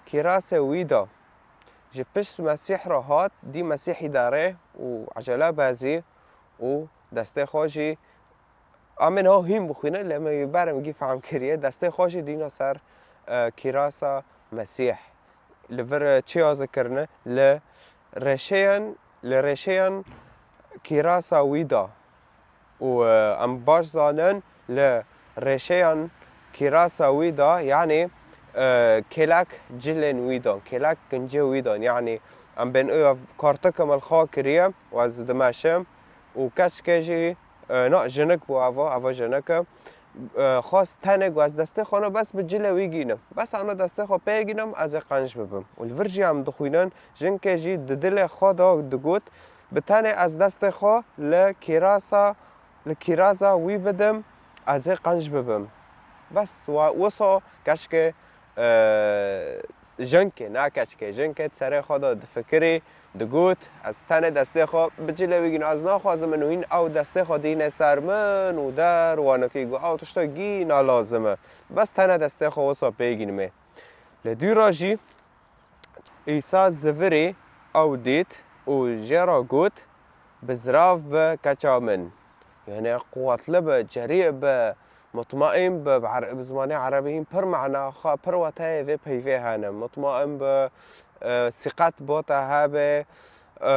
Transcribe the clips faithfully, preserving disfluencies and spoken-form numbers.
kîrasê wî da. Ji pişt Mesîh re hat, dî Mesîhî derê û ecele bezî û destê xwe jî amên ho hîn bixwîne, lê me berem gî fehm kiriye. Destê xwe jî dîna ser, e, kîrasa Mesîh. Li vir, e, çi yazî kirine? Li rêşeyan, li rêşeyan kîrasa wî da. Û, e, em baş zanin li rêşeyan kîrasa wî da, yanî, e, kêlek cilên wî dan, kêlek kincê wî dan. Yanî em bên ev kartike me li xwe kiriye û ez dimeşim û keçikê jî, e, na, jinik bû evo, evo jinik e. E, xwest tenê ku ez destê xwe na bes bi cilê wî gînim. Bes ana destê xwe pê gînim, ez ê qenc bibim. Û li vir jî em dixwînin, jinkê jî di dilê xwe de digot, bi tenê ez destê xwe li kîrasa, li kîraza wî bidim, ez ê qenc bibim. Bes wa-, wisa keçikê, e, jinkê, ne keçikê, jinkê di serê xwe de difikirî, digot, ez tenê destê xwe bi cilê wî gînim, ez naxwazim min hîn ew destê xwe dîne ser min û der wanekî got, ew tiştekî nalazim e. Bes tenê destê xwe wisa pê gînimê. Li dûra jî Îsa zivirî ew dît û jê re got, bizirav bi keça min. Yanî quwetli bi, cerî bi, mutmaîn bi, bi ere-, bi zimanê erebî hîn pir mana xwe, pir weteyê vê peyvê hene. Mutmaîn bi, e, sîqet bo te hebe, e,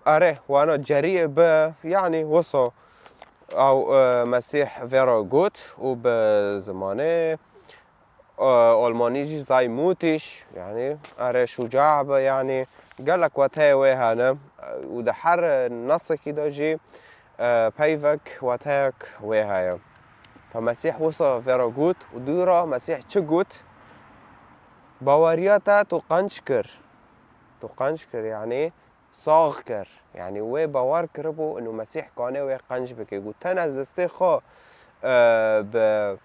erê, wana cerî bi, yanî wisa ew, e, Mesîh vê re got û bi zimanê e, Almanî jî sei mutig, yanî erê şuca be, yanî gelek weteyê wê hene, e, û di her nesekî de jî, e, peyvek weteyek wê heye. Fe Mesîh wisa vê re got û dû re Mesîh çi got? Baweriya te tu qenc kir. Tu qenc kir, yanî sax kir. Yanî wê bawer kiribû û Mesîh kanê wê qenc bike. Got, tenê ez destê xwe, e, bi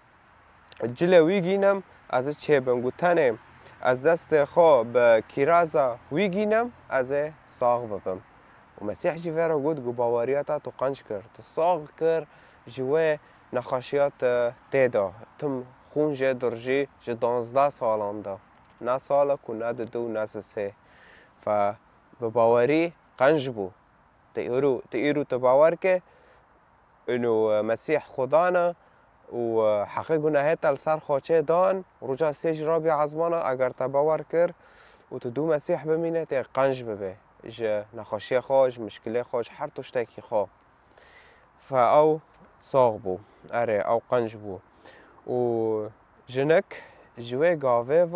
cilê wî gînim, ez ê çêbim. Got, tenê ez destê xwe bi kîraza wî gînim, ez ê sax bibim. Û Mesîh jî vê re got, got, baweriya te tu qenc kir. Tu sax kir ji wê nexweşiya te tê de. Tim xûn jê dirjî ji danzdeh salan de. Ne salek û ne di du û ne di sê. Fe bi bawerî qenc bû. Te îro, te îro te bawer ke ino Mesîh Xudan e û heqê gunahê te li ser xwe çê dan, roja sê jî rabiye ezmana, eger te bawer kir û tu dû Mesîh bimîne, tê qenc bibe ji nexweşiyê xwe, ji mişkilê xwe, ji her tiştekî xwe. Fe ew sax bû. Erê, ew qenc bû. Û jinik ji wê gavê